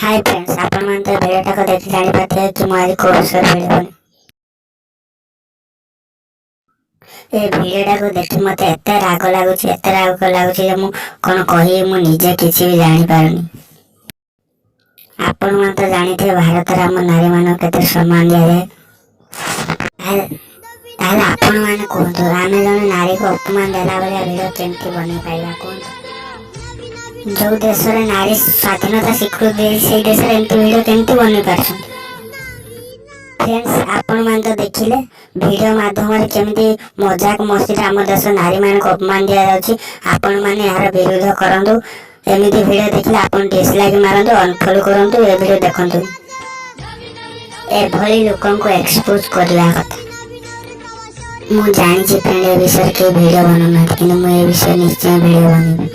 High friends, ଆପଣମାନେ ତ ଭିଡ଼ିଓଟାକୁ ଦେଖି ଜାଣିପାରିଥିବେ କି ମୁଁ ଆଜି କୋଉ ବିଷୟରେ ଭିଡ଼ିଓ ବନେଇବି। ଏ ଭିଡ଼ିଓଟାକୁ ଦେଖି ମୋତେ ଏତେ ରାଗ ଲାଗୁଛି, ଏତେ ରାଗ ଲାଗୁଛି ଯେ ମୁଁ କ'ଣ କହିବି, ମୁଁ ନିଜେ କିଛି ବି ଜାଣିପାରୁନି। ଆପଣମାନେ ତ ଜାଣିଥିବେ ଭାରତରେ ଆମ ନାରୀମାନଙ୍କୁ କେତେ ସମ୍ମାନ ଦିଆଯାଏ। ତାହେଲେ ଆପଣମାନେ କୁହନ୍ତୁ, ଆମେ ଜଣେ ନାରୀକୁ ଅପମାନ ଦେଲା ଭଳିଆ ଭିଡ଼ିଓ କେମିତି ବନେଇ ପାରିବା, କୁହନ୍ତୁ? ଯୋଉ ଦେଶରେ ନାରୀ ସ୍ୱାଧୀନତା ସ୍ୱୀକୃତି ଦେଇଛି, ସେଇ ଦେଶରେ ଏମିତି ଭିଡ଼ିଓ କେମିତି ବନେଇ ପାରୁଛନ୍ତି? ଫ୍ରେଣ୍ଡସ୍, ଆପଣମାନେ ତ ଦେଖିଲେ ଭିଡ଼ିଓ ମାଧ୍ୟମରେ କେମିତି ମଜାକ ମସ୍ତିରେ ଆମ ଦେଶ ନାରୀମାନଙ୍କୁ ଅପମାନ ଦିଆଯାଉଛି। ଆପଣମାନେ ଏହାର ବିରୋଧ କରନ୍ତୁ। ଏମିତି ଭିଡ଼ିଓ ଦେଖିଲେ ଆପଣ ଡିସଲାଇକ୍ ମାରନ୍ତୁ, ଅନଫଲୋ କରନ୍ତୁ, ଏ ଭିଡ଼ିଓ ଦେଖନ୍ତୁ। ଏଭଳି ଲୋକଙ୍କୁ ଏକ୍ସପୋଜ କରିବା କଥା। ମୁଁ ଜାଣିଛି ଫ୍ରେଣ୍ଡ, ଏ ବିଷୟରେ କେହି ଭିଡ଼ିଓ ବନାଉନାହାନ୍ତି, କିନ୍ତୁ ମୁଁ ଏ ବିଷୟରେ ନିଶ୍ଚୟ ଭିଡ଼ିଓ ବନେଇବି।